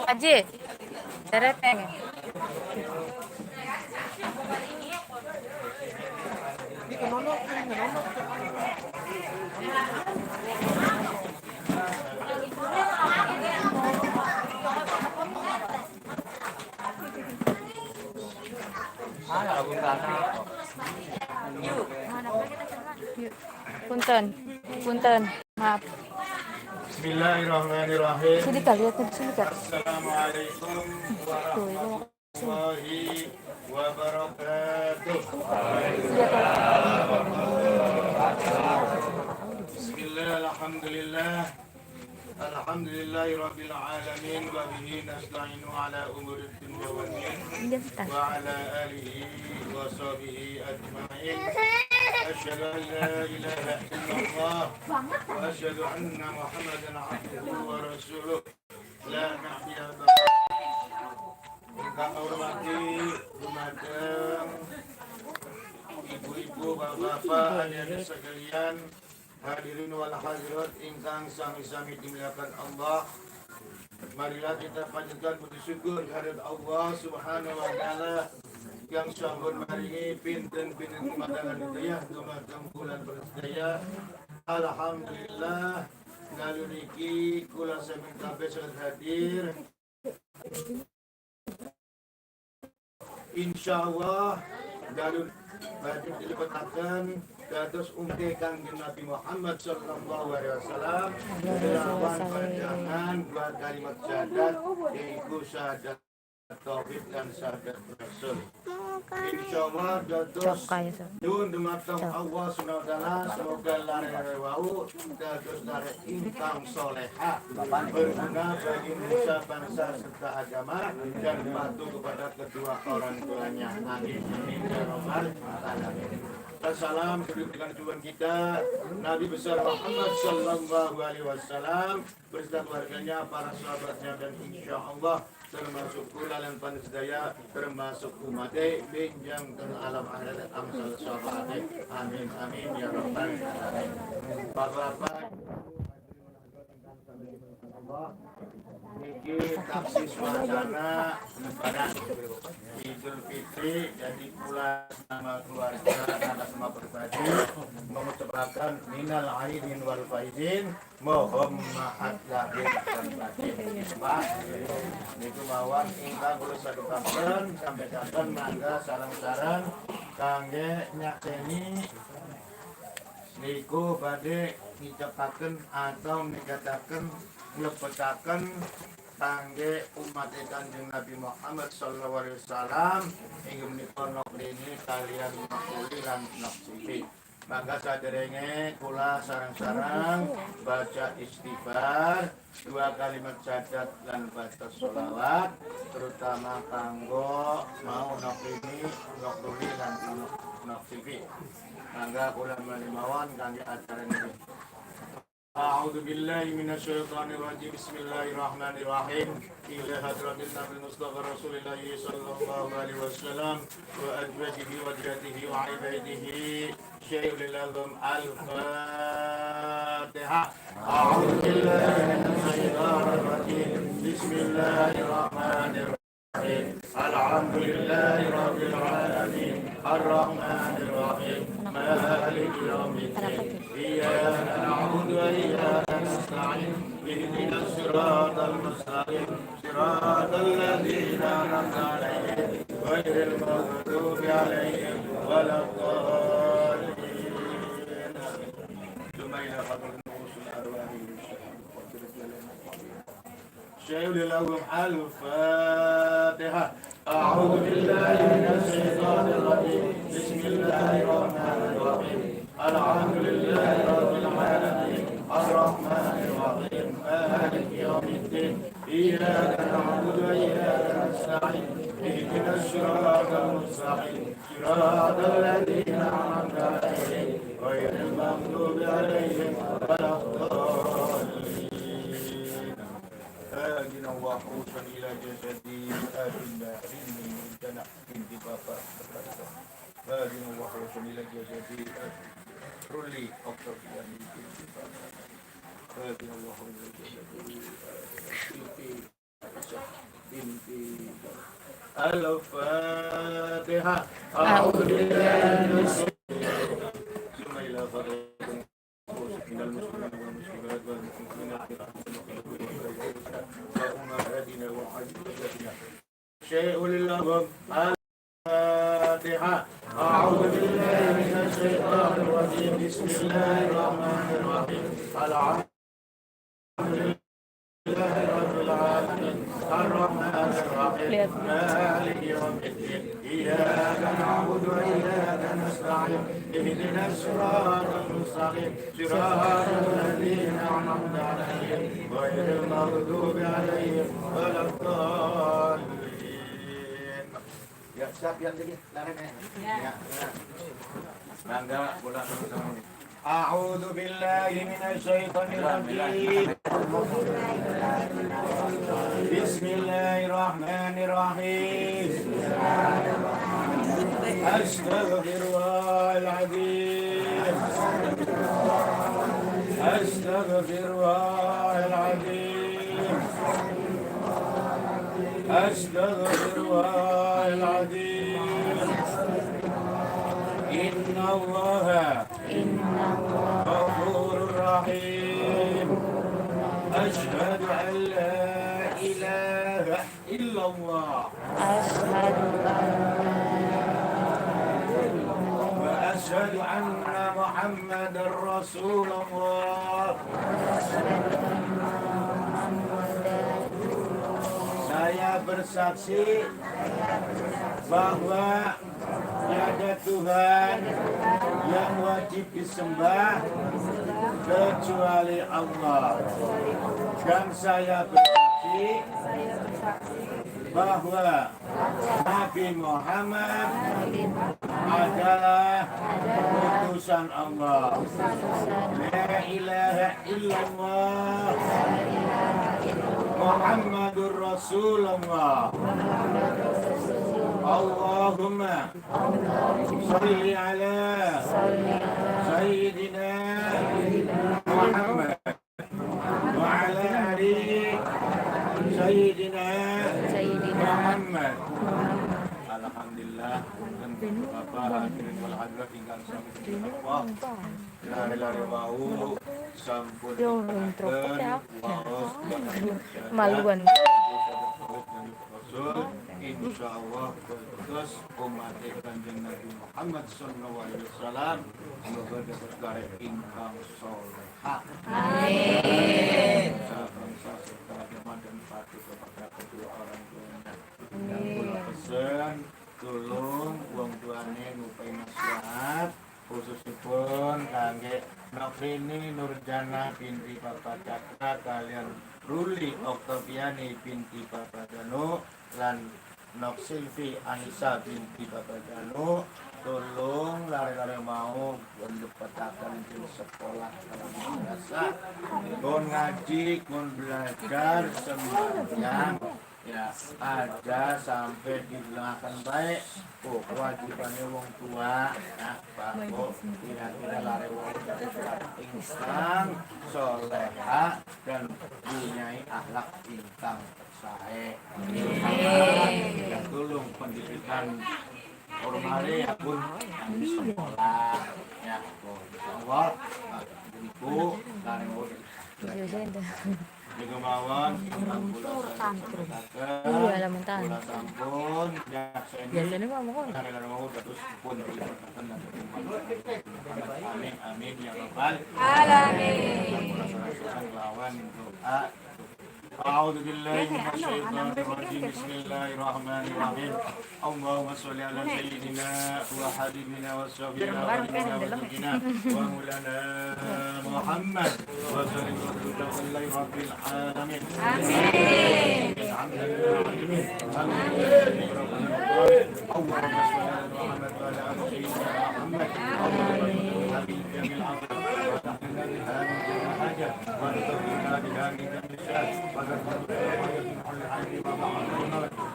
Aji, dereteng. Yuk. Punten, punten, maaf. Bismillahirrahmanirrahim. Sini kak, lihat sini kak. Assalamualaikum warahmatullahi wabarakatuh. Bismillah, alhamdulillah. Alhamdulillahi rabbil alamin wa bihi nasta'inu ala umuri dunya waddin wa ala alihi wa sahbihi ajma'in. Asyhadu an la ilaha illallah wa asyhadu anna Muhammadan abduhu wa rasuluh. La nabiyya ba'da. Ingkang hormati dumateng ibu-ibu, bapak-bapak, adik-adik sekalian, hadirin wal hadirat ingkang sami-sami dimuliakan Allah. Marilah kita panjatkan puji syukur kehadirat Allah Subhanahu wa taala yang sampun maringi pinten-pinten kumatangan hidayah dumateng bulan bersedaya. Alhamdulillah dalu niki kula sami kabeh saged hadir. Insyaallah dalu badhe dilebetaken dados umat Kanjeng Nabi Muhammad sallallahu alaihi wasallam kelawan panjangan dua kalimat syahadat, yaitu syahadat tauhid dan syahadat rasul. Insyaallah dados nyuwun dumateng Allah Subhanahu wa taala semoga lare wau dados lare ingkang soleha, berguna bagi nusa bangsa serta agama, dan patuh kepada kedua orang tuanya. Amin amin ya rabbal alamin. Salam dengan tujuan kita Nabi besar Muhammad sallallahu alaihi wasallam beserta keluarganya, para sahabatnya, dan insya Allah termasuk kula lan panjenengan termasuk umat benjang dan alam akhirat amsal syafaat. Amin amin ya rabbal alamin. Bapak-bapak, niki taksi suasana Lebaran Idul Fitri, jadi kula nama keluarga atas nama pribadi mengucapkan minal aidin wal faizin, mohon maaf lahir dan batin. Pak, niku mawon ingkang kula sampaikan sampaikan, mangga sareng-sareng kangge nyakseni niku badhe ngicapaken atau nikataken nglebetaken kangge umat Kanjeng Nabi Muhammad sallallahu alaihi wasallam inggih menika nok ini kalian nok kuli lan nok sivi. Maka saderenge kula sareng-sareng baca istighfar, dua kalimat syahadat lan baca sholawat, terutama kanggo mau nok ini, nok kuli lan nok sivi. Mangga kula mawon kangge acara ini. أعوذ بالله من الشيطان الرجيم. بسم الله الرحمن الرحيم. إلى حضرة النبي المصطفى رسول الله صلى الله عليه وسلم وأزواجه وذريته وعباده شيء لهم الفاتحة. أعوذ بالله من الشيطان الرجيم. بسم الله الرحمن الرحيم. الحمد لله رب العالمين الرحمن الرحيم مالك يوم الدين إياك نعبد وإياك نستعين اهدنا الصراط المستقيم صراط الذين أنعمت عليهم غير المغضوب عليهم ولا الضالين. ثم إلى حضرة رؤوس الأرواح شيء لهم الفاتحة. أعوذ بالله من الشيطان الرجيم. بسم الله الرحمن الرحيم. الحمد لله رب العالمين الرحمن الرحيم مالك يوم الدين إياك نعبد وإياك نستعين اهدنا الصراط المستقيم صراط الذين أنعمت عليهم غير المغضوب عليهم ولا الضالين. آدنا وحوشا إلى جسدي آدنا علمي ممتنع binti Bapak. Hadinallahu wa Ruli Oktaviani binti Bapak. Hadinallahu binti Al-Fatihah. A'udzu billahi Al-Fatihah. أعوذ بالله من الشيطان الرجيم. بسم الله الرحمن الرحيم. الحمد لله رب العالمين الرحمن الرحيم مالك يوم الدين إياك نعبد وإياك نستعين اهدنا الصراط المستقيم صراط الذين أنعمت عليهم غير المغضوب عليهم ولا الضالين. Ya, siap yang jadi lari ya. Mangga bola sama. A'udzu billahi minasyaitonir rajim. Bismillahirrahmanirrahim. Astaghfirullahaladzim. Astaghfirullahaladzim. Astaghfirullahaladzim. Inna Allaha ghafurur rahim. Ashhadu an la ilaha illallah. Ashhadu an wa ashhadu anna Muhammadar Rasulullah. Saya bersaksi bahwa tiada Tuhan yang wajib disembah kecuali Allah. Dan saya bersaksi bahwa Nabi Muhammad adalah utusan Allah. La ilaha illallah Muhammadur Rasulullah. Allahumma salli ala Sayyidina Muhammad wa ala ali Sayyidina Muhammad. Alhamdulillah, Bapak hadirin wal hadirat ingkang sami Allah. Lari-lari wau sampun maluan. Insyaallah terus umat Kanjeng Nabi Muhammad sallallahu alaihi wasallam semoga dapat karep ingkang salehah. Amin. Bangsa serta agama dan patuh kepada kedua orang tuanya. Dan kula pesen tulung wong tuane ngupai nasihat khususipun kangge Nofrini Nurjana binti Bapak Cakra kalian Ruli Oktaviani binti Bapak Danu lan Nok Silvi Anissa binti Bapak Danu, tolong lari-lari mau mendapatkan di sekolah kalau madrasah, kon ngaji, kon belajar sembahyang ya aja sampai dibilangkan baik. Oh, kewajibannya wong tua ya bapak kira-kira lari wong ingkang soleha dan punyai akhlak ingkang sae. Ya tolong pendidikan formale ya pun di sekolah ya. Allah ibu lari wong niku mawon ingkang kula kula sampun biasane mawon terus pun amin amin ya rabbal alamin. Kelawan doa. A'udzu billahi minasyaitonir rajim. Bismillahirrahmanirrahim. Allahumma sholli ala sayyidina wa habibina wa syafi'ina wa sayyidina wa maulana Muhammad wa sallim ala rabbil alamin. Amin. Amin. Allahumma sholli ala Muhammad wa ala ali sayyidina Muhammad.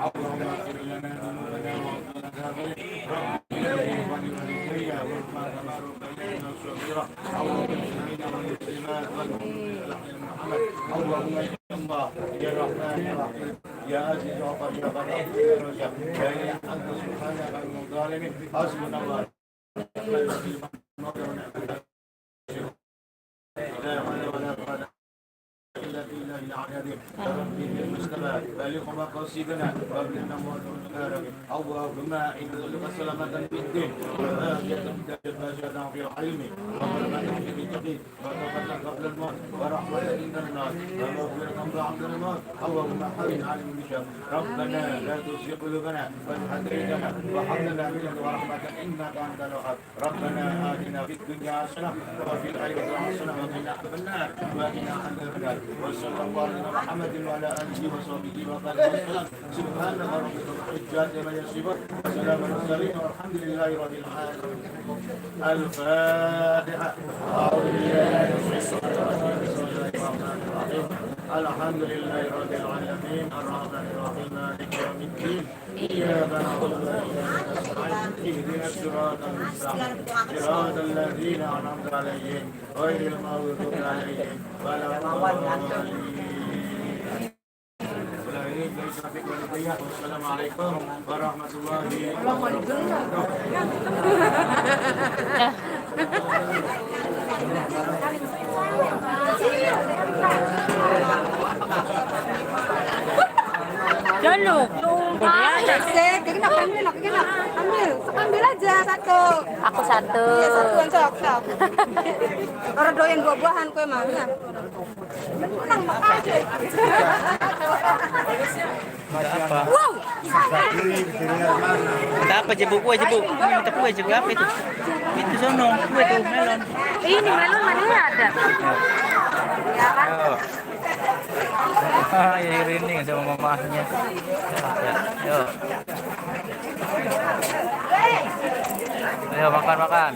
Allahumma كما ربيانا صغيرا. اللهم المسلمين والمسلمات والمؤمنين الأحياء محمد. اللهم يا الله يا رحمن يا رحيم يا عزيز يا غفار يا بر يا رزاق يا إله أنت سبحانك من الظالمين. حسبنا الله ونعم الوكيل. لا حول ولا قوة إلا بالله العلي العظيم. ربي المصطفى بلغ مقاصدنا وابلغنا مرادنا. اللهم إنا نسألك السلامة في الدين والعافية في الدين في العلم وبركة في الرزق وتوبة قبل الموت ورحمة عند الموت ومغفرة بعد الموت. اللهم حرم على المشاء. ربنا لا تزغ قلوبنا بعد هديتنا وهب لنا من لدنك رحمة إنك أنت الوهاب. ربنا آتنا في الدنيا حسنة وفي الآخرة حسنة وقنا عذاب النار وقنا عذاب النار. وصلى الله على محمد وعلى آله وصحبه وسلم. سبحان ربك رب العزة عما يصفون وسلام على المرسلين والحمد لله رب العالمين. الفاتحة. أعوذ بالله من الشيطان الرجيم. بسم الله الرحمن الرحيم. الحمد لله رب العالمين الرحمن الرحيم مالك يوم الدين. إياك نعبد وإياك نستعين. اهدنا الصراط المستقيم صراط الذين أنعمت عليهم غير المغضوب عليهم ولا الضالين. Wassalamualaikum warahmatullahi wabarakatuh. Jaluk. Ambil, ambil, ambil aja satu. Aku satu. Iya, satuan sok, sok. Orang doyan buah-buahan kue mah. Ya. Menang makasih. Apa? Wow. Minta apa jebuk kue jebuk? Minta kue jebuk apa itu? Itu sono kue tuh melon. Ini melon mana ada? Yo. Ah, ya ini sama mamahnya. Ya, yuk. Ayo makan makan.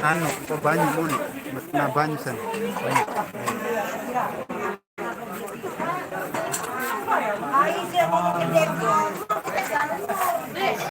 Anu, kok banyu muni, nah banyu sen. Banyak. Ayo,